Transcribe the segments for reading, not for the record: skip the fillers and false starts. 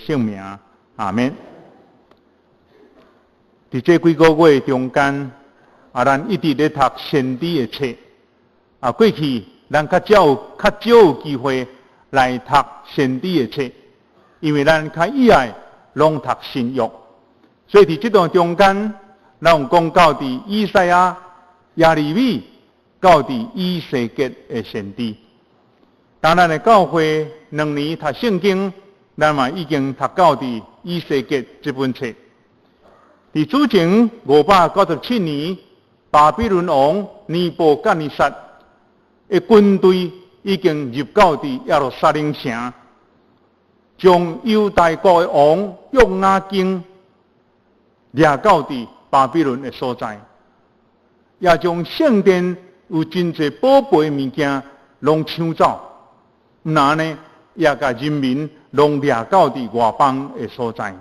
聖名，阿們。佇這幾個月中間，咱一直咧讀先知的冊。過去咱較少有機會來讀先知的冊，因為咱較喜愛攏讀新約。所以佇這段中間，咱有講到佇以賽亞、耶利米，到佇以西結的先知。當咱的教會2年讀聖經，咱嘛已經讀到佇以西結這本冊。佇主前597年，巴比倫王尼布甲尼撒的軍隊已經入到佇耶路撒冷城，將猶大國的王約雅敬掠到佇巴比倫的所在，也將聖殿有真濟寶貝物件攏搶走，毋但按呢，也共人民攏掠到佇外邦的所在。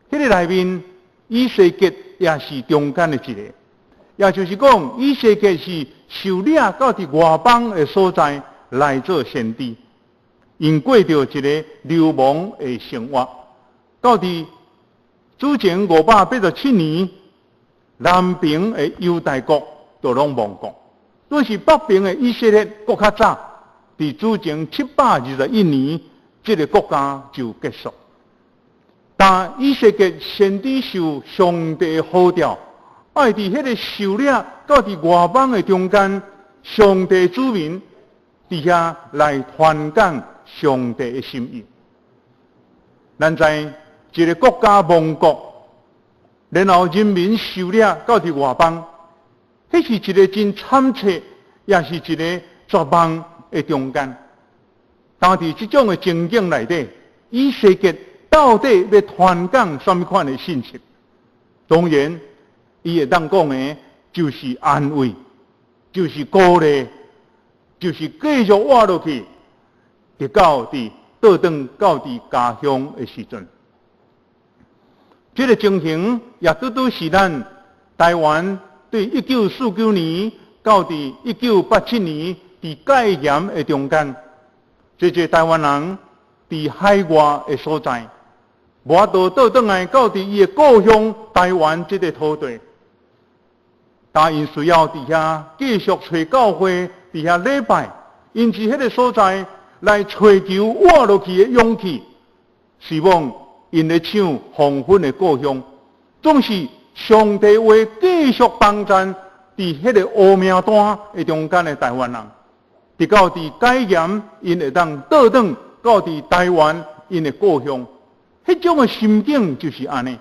彼個內面，以西結也是中間的一個，也就是講，以西結是受掠到佇外邦的所在來做先知，𪜶過著一个流亡的生活，到佇主前587年，南邊的猶大國就攏亡國，倒是北邊的以色列閣較早，佇主前721年，這个國家就結束。但以西結先知受上帝呼召，愛佇彼個受掠到佇外邦的中間，上帝子民佇遐來傳講上帝的心意。咱知一个國家亡國，然後人民受掠到佇外邦，彼是一个真慘切，也是一个絕望的中間。當佇這種的情景內底，以西結到底欲傳講啥物款的信息？當然，伊會當講的，就是安慰，就是鼓勵，就是繼續活落去，直到佇倒轉到佇家鄉的時陣。這个情形也拄拄是咱台灣對1949年到佇1987年佇戒嚴的中間，這濟台灣人佇海外的所在，無法度倒轉來到佇伊的故鄉台灣這个土地，但𪜶需要佇遐繼續揣教會，佇遐禮拜，𪜶佇彼个所在來揣求活落去的勇氣，希望𪜶咧唱黃昏的故鄉，總是上帝話繼續幫贊佇彼个烏名單的中間的台灣人，直到佇解嚴，𪜶會當倒轉到佇台灣𪜶的故鄉。彼種的心境就是按呢。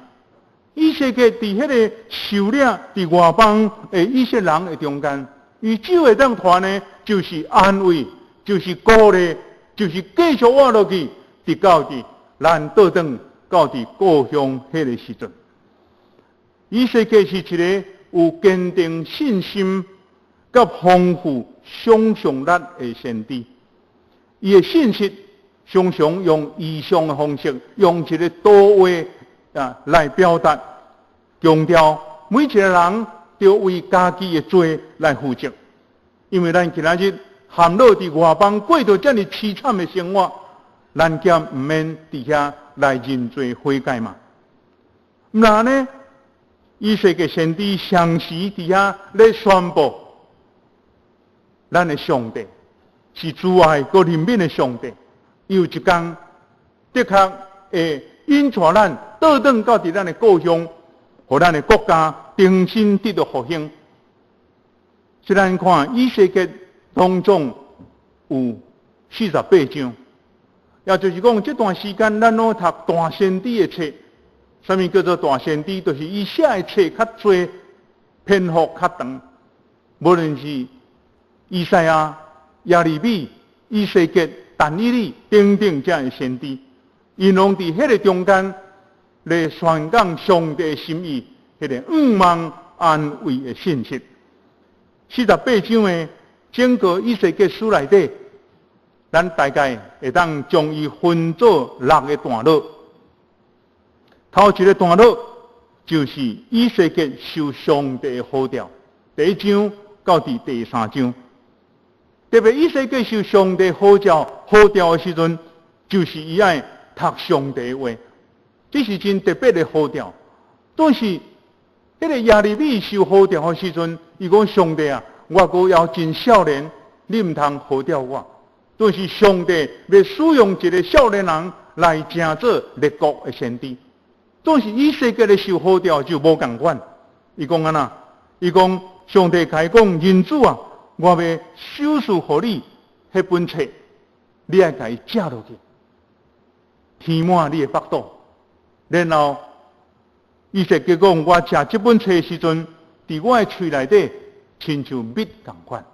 以西結佇彼个受掠佇外邦的以色列人的中間，伊只會當傳的，就是安慰，就是鼓勵，就是繼續活落去，直到佇咱倒轉到佇故鄉彼个時陣。以西結是一个有堅定信心、佮豐富想像力的先知，伊的信息常常用意象的方式，用一个圖畫來表達，強調每一个人著為家己的罪來負責。因為咱今仔日陷落佇外邦過著遮爾淒慘的生活，咱敢毋免佇遐來認罪悔改嘛？毋但按呢，以西結先知常時佇遐咧宣布，咱的上帝是慈愛閣憐憫的上帝。有一天，的確會引帶咱倒轉到佇咱的故鄉，予咱的國家重新得到復興。雖然看以西結當中有48章，也就是講，這段時間咱攏讀大先知的冊。啥物叫做大先知？就是伊寫的冊較濟，篇幅較長。無論是以賽亞、耶利米、以西結、但以理等等這樣的先知，𪜶攏佇彼个中間來宣講上帝心意，彼个向望安慰的信息。48章的整個以西結書內底，咱大概會當將伊分做六個段落。頭一个段落就是以西結受上帝的呼召，第一章到佇第三章。特別以西結受上帝呼召，呼召的時陣，就是伊愛讀上帝話，這是真特別的呼召。但是，彼個耶利米受呼召的時陣，伊講上帝啊，我閣猶真少年，你毋通呼召我。但是上帝欲使用一個少年人來成做列國的先知。總是以西結的受呼召就無仝款。伊講按怎？伊講上帝共伊講，人子啊，我欲賞賜予你彼本冊，你愛共伊食落去，填滿你的腹肚。然後以西結講，我食這本冊的時陣，佇我的喙內底親像蜜仝款。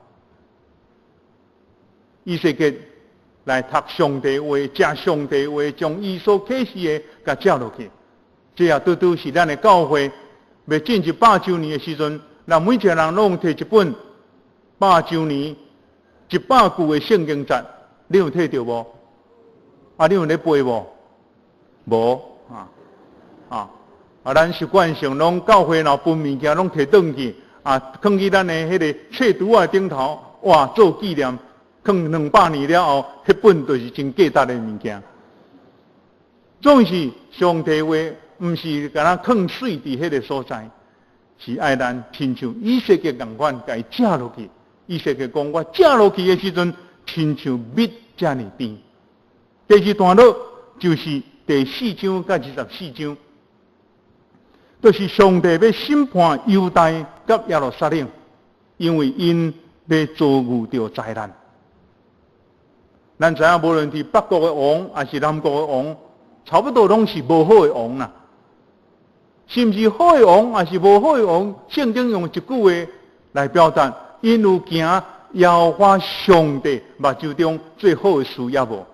以西結來讀上帝話，食上帝話，將伊所啟示的共食落去。這也拄拄是咱的教會欲進入百週年的時陣，咱每一個人攏提一本百週年一百句的聖經節，你有提著無？啊，你有咧背無？無啊啊！啊，咱習慣性攏教會若分物件攏提轉去，啊，囥佇咱的彼個冊櫥仔頂頭，哇，做紀念，囥200年了後，彼本就是真價值的物件。總是上帝話，毋是敢若囥媠佇彼個所在，是愛咱親像以西結仝款，共伊食落去。以西結講，我食落去的時陣，親像蜜遮爾甜。第二段落就是第四章佮24章，就是上帝欲審判猶大佮耶路撒冷，因為𪜶欲遭遇著災難。咱知影，無論佇北國的王，抑是南國的王，差不多攏是無好的王啦。甚至好的王，抑是無好的王，聖經用一句話來表達：𪜶有行耶和華上帝目睭中最好的事業無？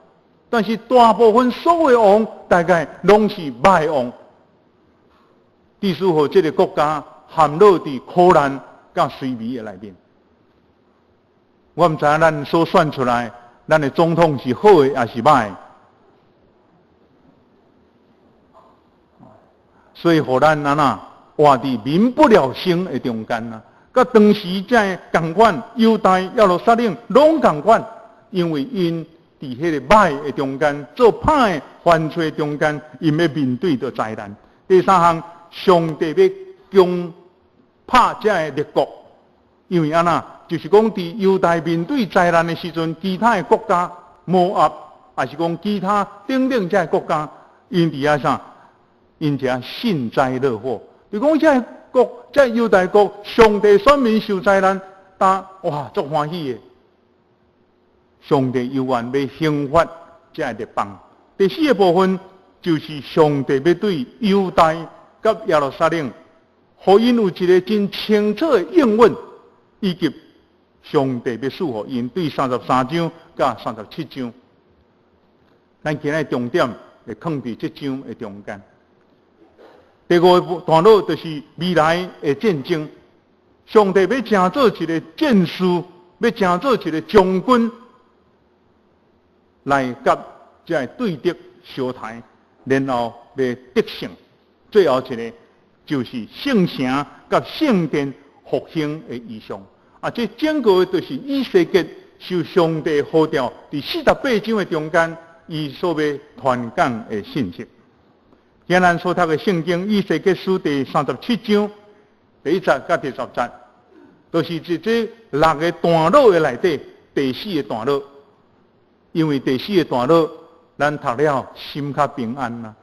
但是大部分所有的王，大概攏是歹王，致使予這个國家陷落佇苦難佮衰微的內面。我毋知影咱所選出來，咱的總統是好的抑是歹的？所以，予咱按怎活佇民不聊生的中間啊！佮當時這个仝款，猶大、耶路撒冷攏仝款，因為𪜶佇彼个歹的中間，做歹的犯罪中間，𪜶欲面對著災難。第三項，上帝欲攻拍這个列國，因為按怎？就是講佇猶大面對災難的時陣，其他的國家摩押，抑是講其他等等這个國家，𪜶佇遐啥？𪜶佇遐幸災樂禍。就講這个國，這个猶大國，上帝選民受災難，但哇，足歡喜的。上帝猶原欲刑罰這个列邦。第四个部分就是上帝欲對猶大佮耶路撒冷，予𪜶有一个真清楚的應允，以及上帝欲賜予𪜶對33章佮37章。咱今日重點會囥佇這章的中間。第五個段落就是未來的戰爭，上帝欲成做一个戰士，欲成做一个將軍，來佮這个對敵相刣，然後欲得勝。最後一个就是聖城佮聖殿復興的異象。啊，這整個就是以西結受上帝呼召，佇48章的中間，伊所欲傳講的信息。今咱所讀的聖經以西結書第三十七章第一節佮第十節，就是佇這六个段落的內底第四个段落。因為第四个段落，咱讀了心較平安啦。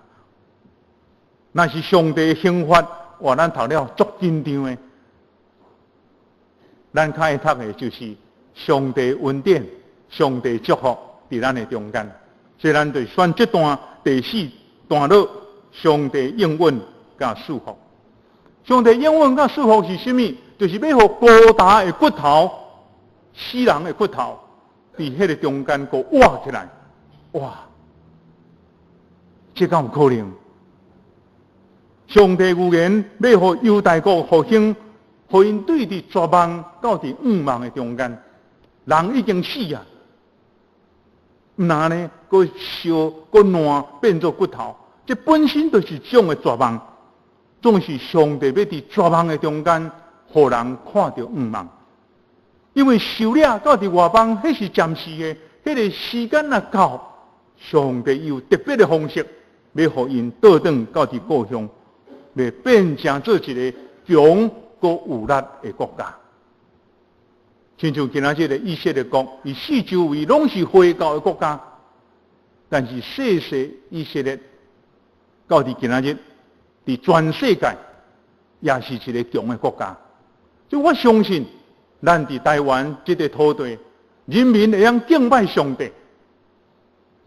若是上帝的刑罰，哇，咱讀了足緊張的。咱較愛讀的就是上帝恩典、上帝祝福佇咱的中間。所以咱就選這段第四段落，上帝應允佮賜福。上帝應允佮賜福是啥物？就是欲予高達的骨頭、死人的骨頭，佇彼个中間閣活起來。哇！這敢有可能？上帝預言欲予猶大國復興，予𪜶對佇絕望到佇向望的中間，人已經死啊，毋若呢，閣燒閣爛變做骨頭，這本身就是一種的絕望。總是上帝欲佇絕望的中間，予人看著向望。因為受掠到佇外邦，彼是暫時的，彼個時間若到，上帝有特別的方式，欲予𪜶倒轉到佇故鄉，欲變成做一个強閣有力的國家。親像今仔日的以色列國，伊四周圍攏是回教的國家，但是細細以色列到佇今仔日，佇全世界也是一個強的國家。所以我相信，咱佇台灣這個土地，人民會曉敬拜上帝，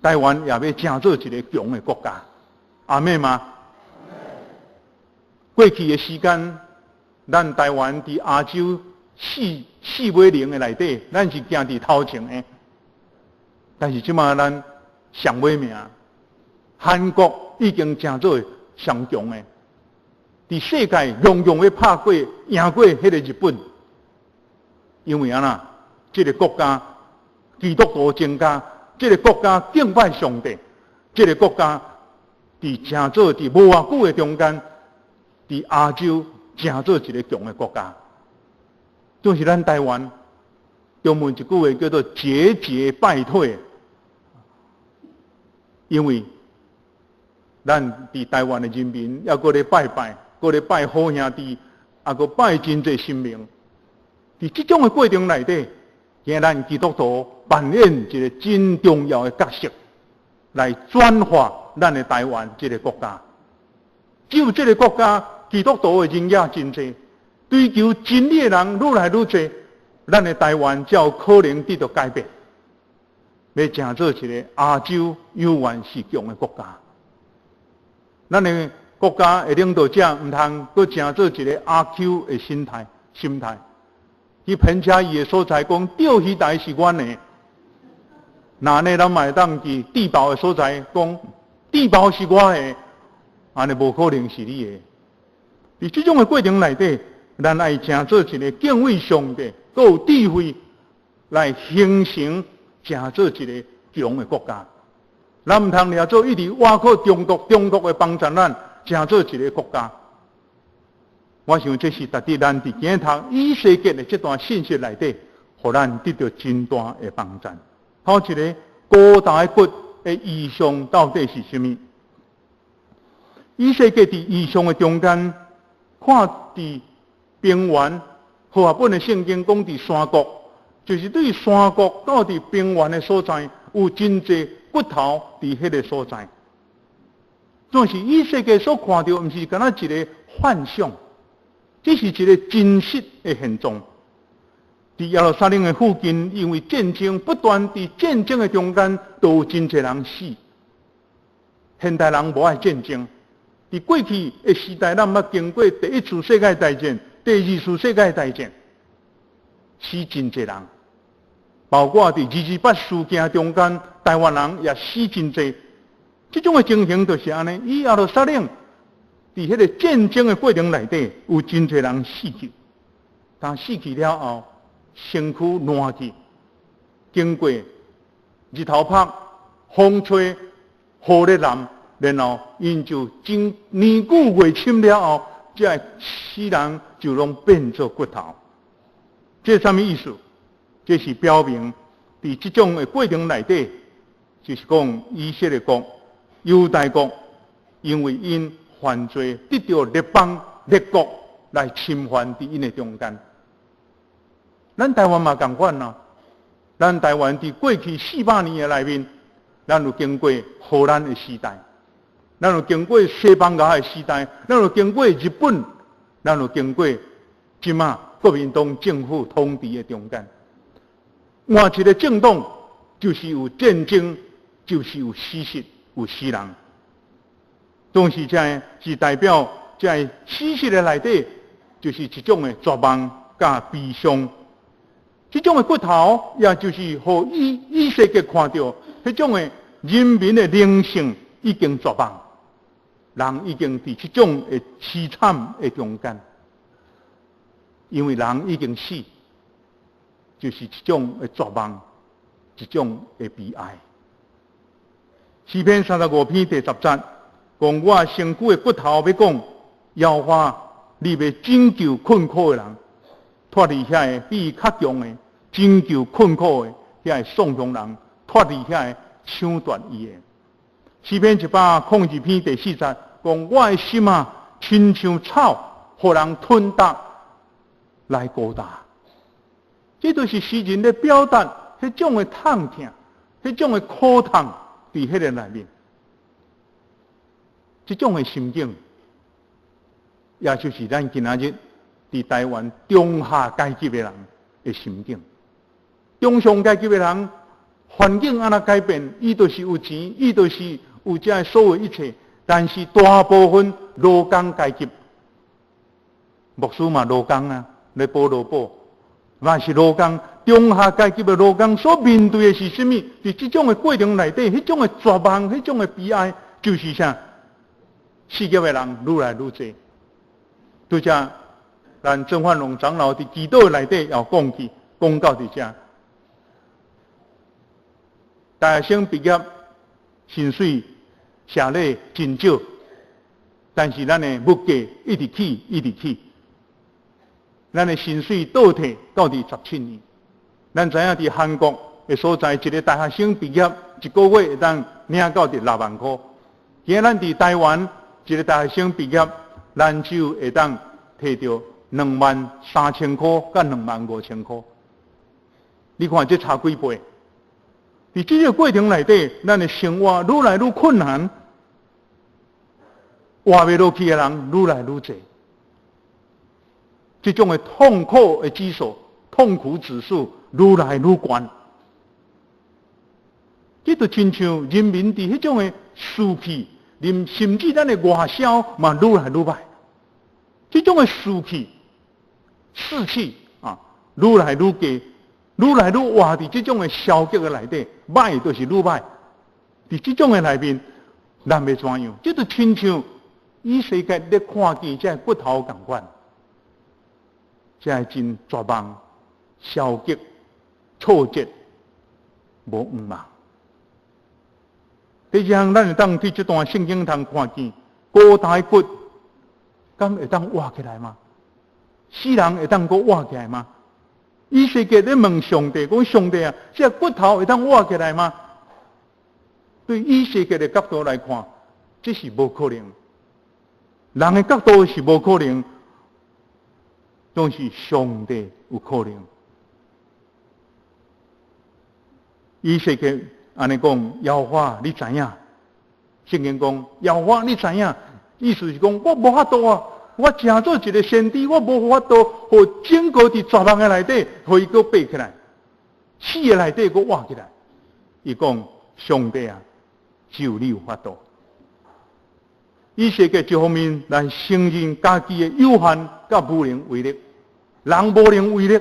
台灣也欲成做一個強的國家。阿們嗎？過去的時間，咱台灣佇亞洲四尾零的內底，咱是行佇頭前的。但是這馬咱上尾名，韓國已經成做上強的，佇世界雄雄欲拍過、贏過彼个日本。因為按怎？這个國家基督徒增加，這个國家敬拜上帝，這个國家佇成做佇無偌久的中間，佇亞洲成做一个強的國家。就是咱台灣，中文一句話叫做節節敗退，因為咱佇台灣的人民猶閣咧拜拜，閣咧拜好兄弟，猶閣拜真濟神明。佇這種的過程內底，今咱基督徒扮演一个真重要的角色，來轉化咱的台灣這个國家。只有這个國家基督徒的人也真濟，追求真理的人愈來愈濟，咱的台灣才有可能得到改變，欲成做一个亞洲永遠是強的國家。咱的國家的領導者毋通閣成做一个阿 Q 的心態，心態。去彭佳屿的所在講釣魚台是阮的，若按呢咱嘛會當去地堡的所在講地堡是我的，按呢無可能是你的。佇這種的過程內底，咱愛成做一个敬畏上帝、閣有智慧來形成成做一个強的國家。咱毋通掠做一直倚靠中國，中國會幫助咱成做一个國家。我想這是值得咱佇今日讀以西結的這段信息內底，予咱得著真大的幫助。頭一个高大的骨的異象到底是啥物？以西結佇異象的中間，看佇平原，和合本的聖經講佇山谷，就是對山谷到佇平原的所在，有真濟骨頭佇彼个所在。總是以西結所看著，毋是干焦一个幻想。這是一个真實的現狀。佇耶路撒冷的附近，因為戰爭不斷，佇戰爭的中間，都有真濟人死。現代人無愛戰爭。佇過去的時代，咱捌經過第一次世界大戰、第二次世界大戰，死真濟人。包括佇二二八事件中間，台灣人也死真濟。這種的情形就是按呢，以耶路撒冷。佇彼个戰爭的過程內底，有真濟人死去。當死去了後，身軀爛去，經過日頭曬、風吹、雨咧淋，然後𪜶就經年久月深了後，這个死人就攏變做骨頭。這啥物意思？這是表明，佇這種的過程內底，就是講以色列國、猶大國，因為𪜶犯罪得著列邦列國來侵犯佇𪜶的中間，咱台灣嘛仝款啊！咱台灣佇過去400年的內面，咱有經過荷蘭的時代，咱有經過西班牙的時代，咱有經過日本，咱有經過這馬國民黨政府統治的中間。換一个政黨，就是有戰爭，就是有死屍，有死人。總是這个是代表這个死屍的內底，就是一種的絕望佮悲傷。這種的骨頭，也就是予以西結看著，彼種的人民的靈性已經絕望，人已經佇這種的淒慘的中間，因為人已經死，就是一種的絕望，一種的悲哀。詩篇35篇第10節。講我身軀的骨頭欲講，耶和華，你欲拯救困苦的人，脫離遐个比伊較強的，拯救困苦的遐个喪窮人，脫離遐个搶奪伊的。詩篇102篇第四節講：我的心啊，親像草，予人吞踏來鼓打。這就是詩人咧表達彼種的痛疼，彼種的苦痛佇彼个內面，這種的心境，也就是咱今仔日佇台灣中下階級的人的心境。中上階級的人，環境按怎改變，伊就是有錢，伊就是有這所有一切。但是大部分勞工階級，牧師嘛勞工啊，咧補勞保，嘛是勞工。中下階級的勞工所面對的是啥物？佇這種的過程內底，彼種的絕望，彼種的悲哀，就是啥？失業的人愈來愈濟。拄才咱曾煥龍長老佇祈禱內底也講起，講到佇遮。大學生畢業，薪水社禮真少，但是咱的物價一直起，一直起。咱的薪水倒退到佇17年。咱知影佇韓國的所在，一個大學生畢業一個月會當領到佇6萬箍。今仔咱佇台灣，一個大學生畢業，咱只有會當提著23,000箍佮25,000箍。你看這差幾倍？佇這個過程內底，咱的生活愈來愈困難，活袂落去的人愈來愈濟。這種的痛苦的指數、痛苦指數愈來愈懸。這就親像人民佇彼種的士氣，連甚至咱的外銷嘛愈來愈歹。這種的士氣、士氣啊，愈來愈低，愈來愈活佇這種的消極的內底，歹就是愈歹。佇這種的內面，咱欲怎樣？這就親像以西結咧看見這骨頭仝款，這真絕望、消極、挫折、無盼望。第二項，咱會當佇這段聖經通看見，孤單的骨，敢會當活起來嗎？死人會當閣活起來嗎？以西結咧問上帝講：上帝啊，這骨頭會當活起來嗎？對以西結的角度來看，這是無可能。人的角度是無可能，總是上帝有可能。以西結按呢講，耶和華你知影？聖經講，耶和華你知影？意思是講，我無法度啊！我成做一個先知，我無法度，予整個佇絕望的內底，予伊閣爬起來，死的內底閣活起來。伊講，上帝啊，只有你有法度。以西結一方面來承認家己的有限佮無能為力，人無能為力，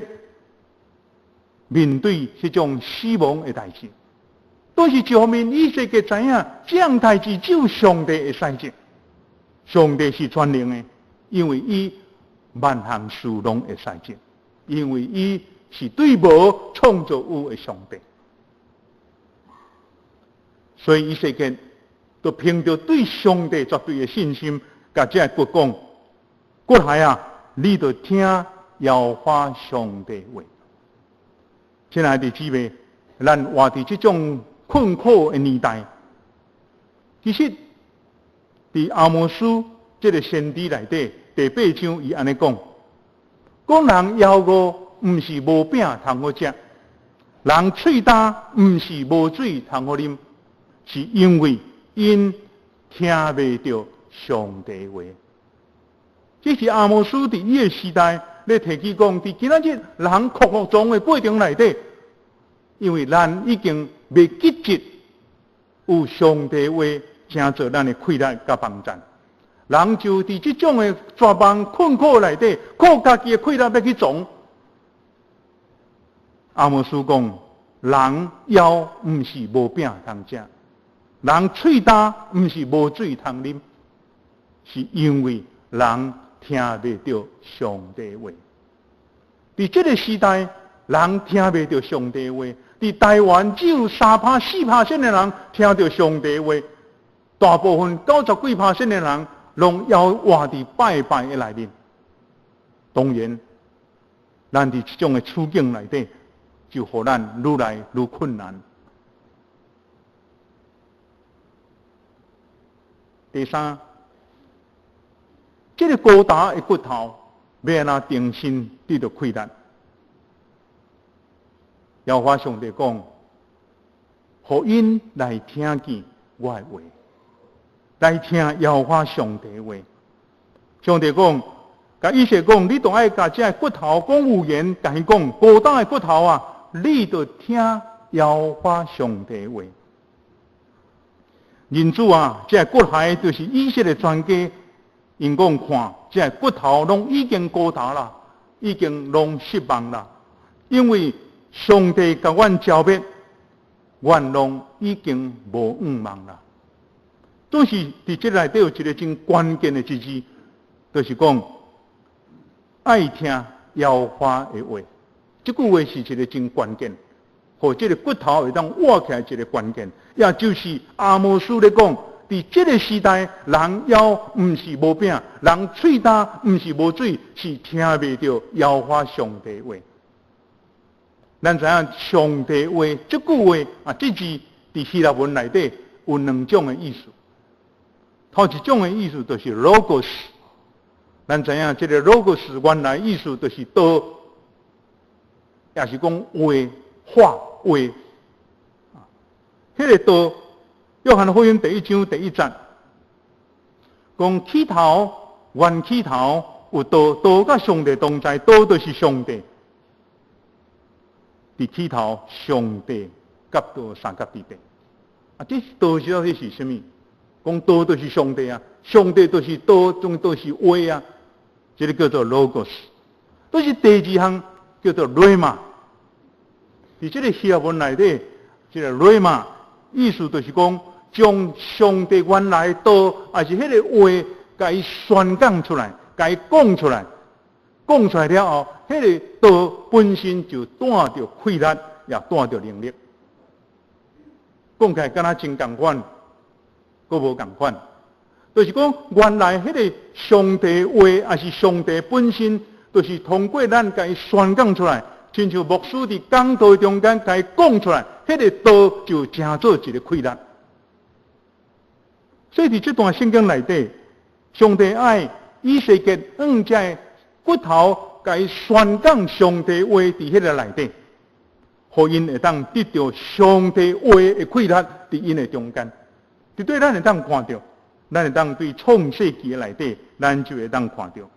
面對這種死亡的代誌。但是一方面，以西結知影，這項代誌只有上帝會使做。上帝是全能的，因為伊萬項事攏會使做，因為伊是對無創造有的上帝。所以以西結就憑著對上帝絕對的信心，共這個骨講：骨骸啊，你著聽耶和華上帝話。親愛的姊妹，咱活佇這種困苦的年代，其實佇阿摩司這個先知內底第八章，伊按呢講：講人枵餓，毋是無餅通好食；人喙焦，毋是無水通好啉，是因為𪜶聽袂著上帝話。這是阿摩司佇伊的時代咧提起講，佇今仔日人哭哭撞的過程內底，因為咱已經袂記得有上帝話，成做咱的氣力佮幫贊。人就佇這種的絕望困苦內底，靠家己的氣力欲去創。阿摩司講，人枵毋是無餅通食，人喙焦毋是無水通啉，是因為人聽袂著上帝話。佇這個時代，人聽袂著上帝話。佇台灣只有3趴、4%的人聽著上帝話，大部分90幾%的人攏猶活佇拜拜的內面。當然，咱佇這種的處境內底，就予咱愈來愈困難。第三，這個高焦的骨頭欲按怎重新得著氣力？耶和華上帝講，予𪜶來聽見我的話，來聽耶和華上帝話。上帝講，共以西結講，你著愛共這個骨頭講預言，共伊講高焦的骨頭啊，你著聽耶和華上帝話。人子啊，這個骨骸就是以色列全家，𪜶講看，這個骨頭攏已經高焦啦，已經攏失望啦，因為上帝共阮剿滅，阮攏已經無向望啦。總是佇這內底有一個真關鍵的一字，就是講愛聽耶和華的話。這句話是一個真關鍵，予這個骨頭會當活起來一個關鍵，也就是阿摩司咧講，佇這個時代，人枵毋是無餅，人喙焦毋是無水，是聽袂著耶和華上帝話。咱知影上帝話這句話啊，這字佇希臘文內底有兩種的意思。頭一種的意思就是 logos，咱知影這個 logos 原來意思就是道，也是講話話話。彼個道，約翰福音第一章第一節，講起頭原起頭有道，道佮上帝同在，道就是上帝。佇起頭，上帝佮道相佮佇底。啊，這道是到底是啥物？講道就是上帝啊，上帝就是道，總都是話啊。這個叫做 logos。都是第二項叫做 rhema。佇這個希臘文內底，這個 rhema 意思就是講，將上帝原來道，抑是彼個話，共伊宣講出來，共伊講出來，講出來了後，彼個道本身就帶著氣力，也帶著能力。講起來敢若真仝款，閣無仝款。就是講，原來彼個上帝話，抑是上帝本身，就是通過咱共伊宣講出來，親像牧師佇講道中間共伊講出來，彼個道就成做一個氣力。所以佇這段聖經內底，上帝愛以西結向這个骨頭，共伊宣講上帝話佇彼個內底，予𪜶會當得著上帝話的氣力佇𪜶的中間。佇對咱會當看著，咱會當對創世記的內底，咱就會當看著。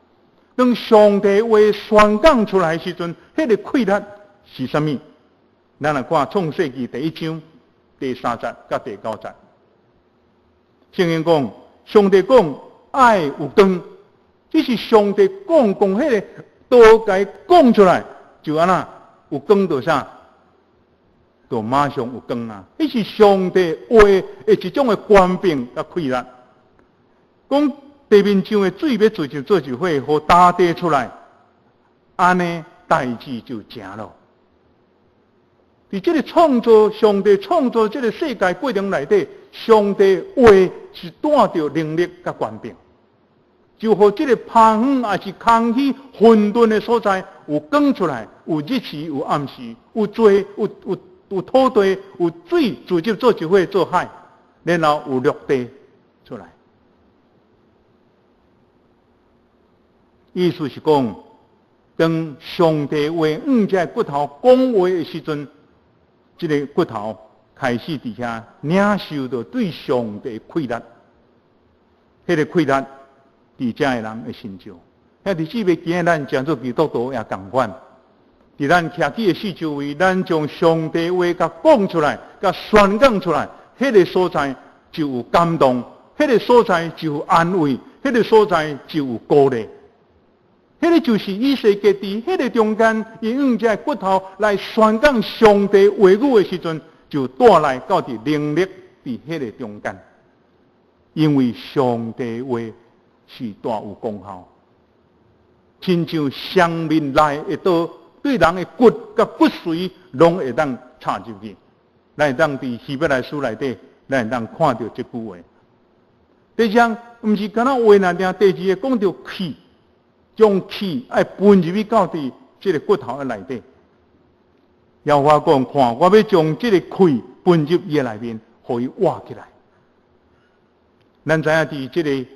當上帝話宣講出來的時陣，彼個氣力是啥物？咱來看創世記第一章第三節佮第九節。聖經講，上帝講愛有光，這是上帝講講彼個道共伊講出來，就按怎有光就啥？就馬上有光啊！彼是上帝話的一種的權柄佮氣力。講地面上的水欲聚集做一伙，予大地出來，按呢代誌就成了。佇這個創造，上帝創造這個世界過程內底，上帝話是帶著能力佮權柄，就予這個荒園抑是空虛混沌的所在，有光出來，有日時，有暗時，有地，有土地，有水聚集做一伙做海，然後有陸地出來。意思是講，當上帝話向這個骨頭講話的時陣，這個骨頭開始佇遐領受著對上帝氣力，彼個氣力佇遮的人的身上。兄弟姊妹，今日咱成做基督徒也仝款，佇咱徛起的四周圍，咱將上帝話共講出來，共宣講出來，彼個所在就有感動，彼個所在就有安慰，彼個所在就有鼓勵。彼個就是以西結佇彼個中間，伊用這骨頭來宣講上帝話語的時陣，就帶來到佇能力佇彼個中間。因為上帝話是大有功效，親像雙面刃的刀，對人的骨佮骨髓攏會當插入去。咱會當佇希伯來書內底，咱會當看著這句話。第二項，毋是干焦話爾爾，第二个講著氣。將氣愛噴入去到佇這个骨頭的內底。耶和華講：看，我欲將這个氣噴入伊的內面，予伊活起來。咱知影佇這个，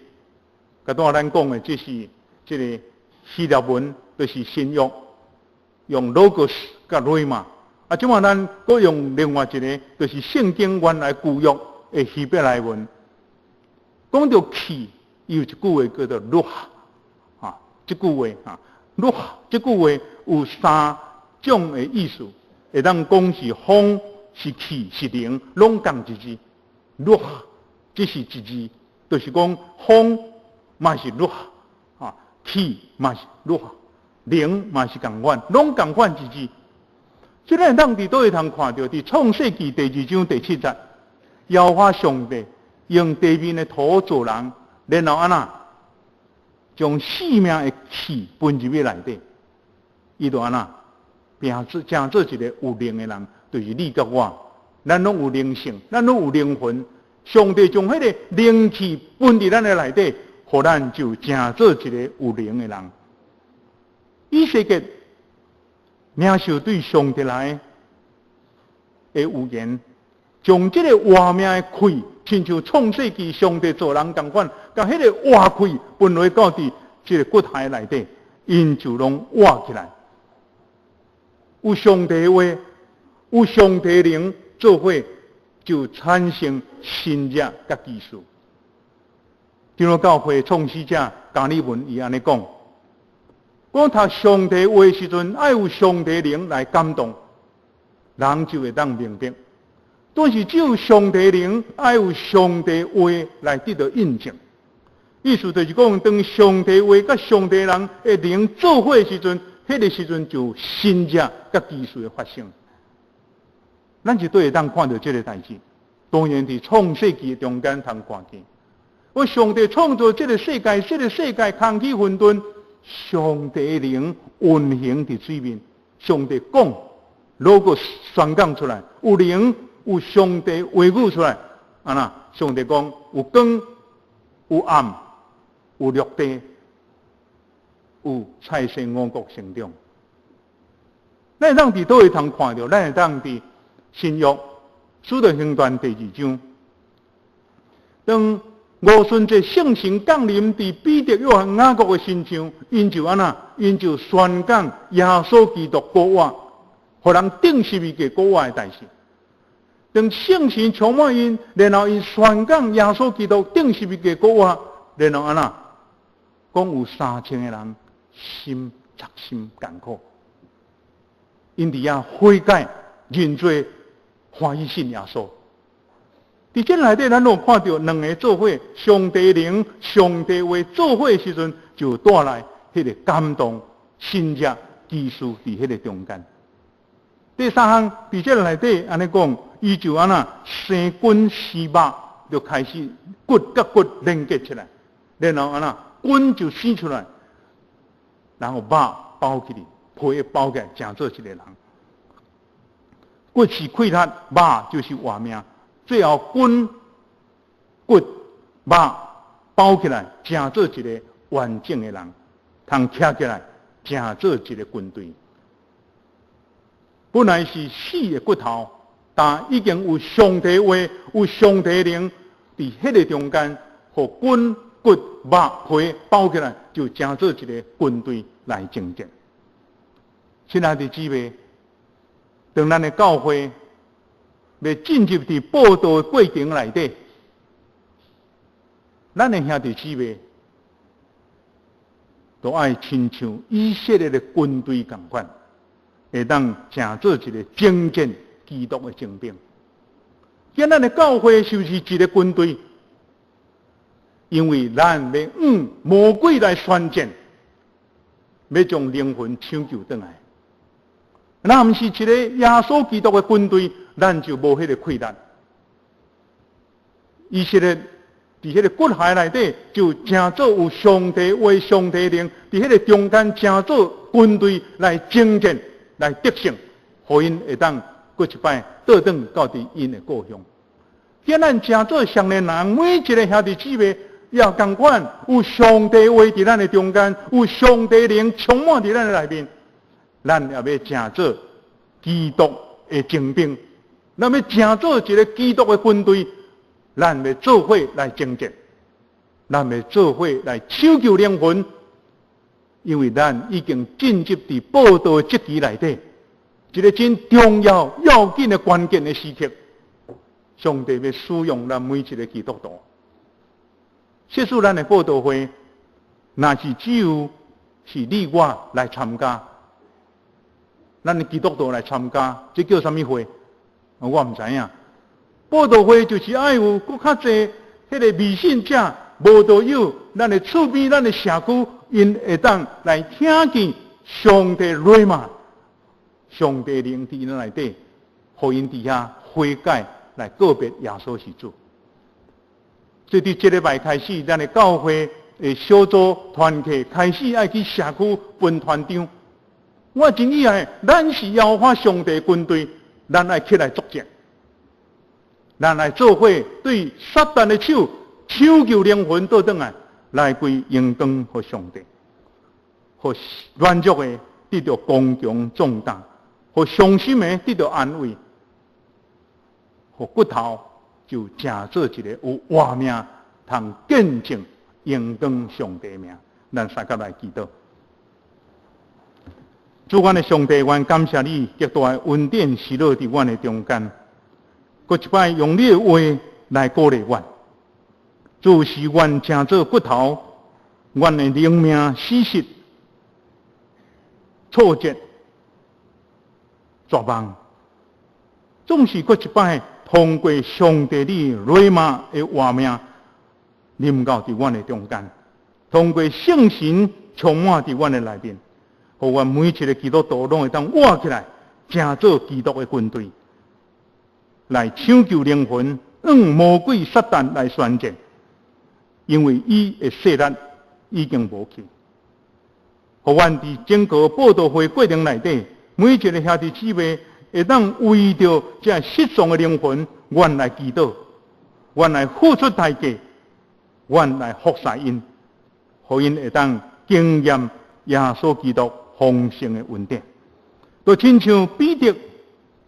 剛拄仔咱講的，這是這个希臘文，就是新約，用 logos 佮 rhema。啊，這馬咱閣用另外一个，就是聖經原來舊約的希伯來文，講著氣，伊有一句話叫做 ruach，啊，這句話啊，ruach 這句話有三種的意思，會當講是風、是氣、是靈，攏仝一字。ruach 這是一字，就是講風嘛是 ruach，啊，氣嘛是 ruach，靈嘛是仝款，攏仝款一字。這咱當佇佗位通看著，佇創世記第二章第七節，耶和華上帝用地面的土造人，然後按怎將生命的氣噴入去內底，伊就按怎變做成做一個有靈的人，就是你佮我，咱攏有靈性，咱攏有靈魂。上帝將彼个靈氣噴佇咱的內底，予咱就成做一个有靈的人。以西結領受對上帝來的預言，將這个活命的氣，親像創世記上帝造人仝款，共彼个活氣噴落到佇這个骨骸內底，𪜶就攏活起來。有上帝話，有上帝靈做伙，就產生神蹟佮奇事。長老教會創始者加爾文伊按呢講：講讀上帝話時陣，愛有上帝靈來感動，人就會當明白。但是只有上帝靈，愛有上帝話來得到印證。意思就是講，當上帝話佮上帝人的靈做伙時陣，彼个時陣就有神蹟佮奇事的發生。咱佇佗會當看著這个代誌，當然佇創世記中間通看見。我上帝創造這个世界，這个世界空虛混沌，上帝靈運行佇水面。上帝講，logos 宣講出來，有靈有上帝話語出來。啊那，上帝講有光，有暗，有陸地，有菜蔬五穀成長。咱會當佇佗位通看著，咱會當佇新約使徒行傳第二章，當五旬節聖神降臨佇彼得、約翰、雅各的身上，𪜶就按怎？𪜶就宣講耶穌基督復活，予人釘十字架復活的代誌。當聖神充滿𪜶，然後𪜶宣講耶穌基督釘十字架復活，然後按怎？講有3000個人心扎心艱苦，𪜶佇遐悔改認罪，歡喜信耶穌。佇這內底，咱攏有看著兩个做伙，上帝靈、上帝話做伙時陣，就帶來彼个感動、神蹟、奇事佇彼个中間。第三項，佇這內底按呢講，伊就按怎生筋生肉，就開始骨佮骨連結起來，然後按怎筋就生出來，然後肉包起來，皮包起來，成做一个人。骨是氣力，肉就是活命。最後筋骨肉包起來，成做一个完整的人，通徛起來，成做一个軍隊。本來是死的骨頭，但已經有上帝話，有上帝靈佇彼个中間，予筋骨肉皮包起來，就成做一个軍隊來征戰。親愛的姊妹，當咱的教會欲進入佇佈道的過程內底，咱的兄弟姊妹都愛親像以色列的軍隊仝款，會當成做一个征戰基督的精兵。今咱的教會是毋是一个軍隊？因為咱欲向魔鬼來宣戰，欲將靈魂搶救轉來。若毋是一个耶穌基督的軍隊，咱就無彼个氣力。以色列佇彼个骨骸內底，就成做有上帝話、上帝靈，佇彼个中間成做軍隊來征戰、來得勝，予𪜶會當閣一擺倒轉到佇𪜶的故鄉。今咱成做少年人，每一个兄弟姊妹也仝款，有上帝話佇咱的中間，有上帝靈充滿佇咱的內面，咱也欲成做基督的精兵，咱欲成做一个基督的軍隊，咱欲做伙來征戰。咱會做伙來搶救靈魂，因為咱已經進入佇報道節期內底，一个真重要、要緊的關鍵的時刻。上帝欲使用咱每一个基督徒。設使咱的報道會，若是只有是你我來參加，咱的基督徒來參加，這叫啥物會？我毋知影。報道會就是愛有閣較濟彼个未信者、無道友，咱的厝邊、咱的社區，𪜶會當來聽見上帝 rhema，上帝靈佇𪜶內底，予𪜶佇遐悔改來告別耶穌是主。所以佇這禮拜開始，咱的教會的小組團契開始愛去社區分傳單。我真意愛，咱是耶和華上帝軍隊，咱愛起來作戰，咱來做伙對撒旦的手搶救靈魂倒轉來，來歸榮光予上帝，予軟弱的得著剛強壯膽，予傷心的得著安慰，予骨頭就成做一個有活命，通見證榮光上帝名。咱三佮來祈禱。主阮的上帝，阮感謝你極大的恩典施落佇阮的中間，閣一擺用你的話來鼓勵阮。主使阮成做骨頭，阮的靈命死實、挫折、絕望，總是閣一擺通過上帝你 rhema 的活命臨到佇阮的中間，通過聖神充滿佇阮的內面，予阮每一个基督徒攏會當活起來，成做基督的軍隊，來搶救靈魂，向魔鬼撒旦來宣戰，因為伊的勢力已經無去。予阮佇整個報道會過程內底，每一个兄弟姊妹會當為著這失喪的靈魂，阮來祈禱，阮來付出代價，阮來服侍𪜶，予𪜶會當經驗耶穌基督豐盛的恩典。就親像彼得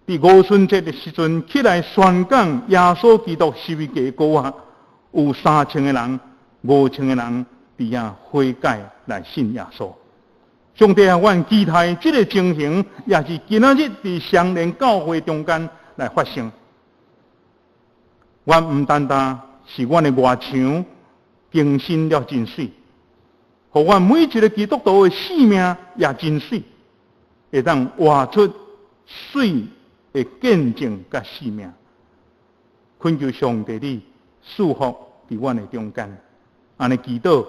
佇五旬節的時陣起來宣講耶穌基督十字架高啊，有3000個人、5000個人佇遐悔改來信耶穌。上帝啊，阮期待這个情形，也是今仔日佇雙連教會中間來發生。阮毋單單是阮的外牆更新了真媠，予阮每一个基督徒的生命也真媠，會當活出媠的見證佮生命。懇求上帝你賜福佇阮的中間，按呢祈禱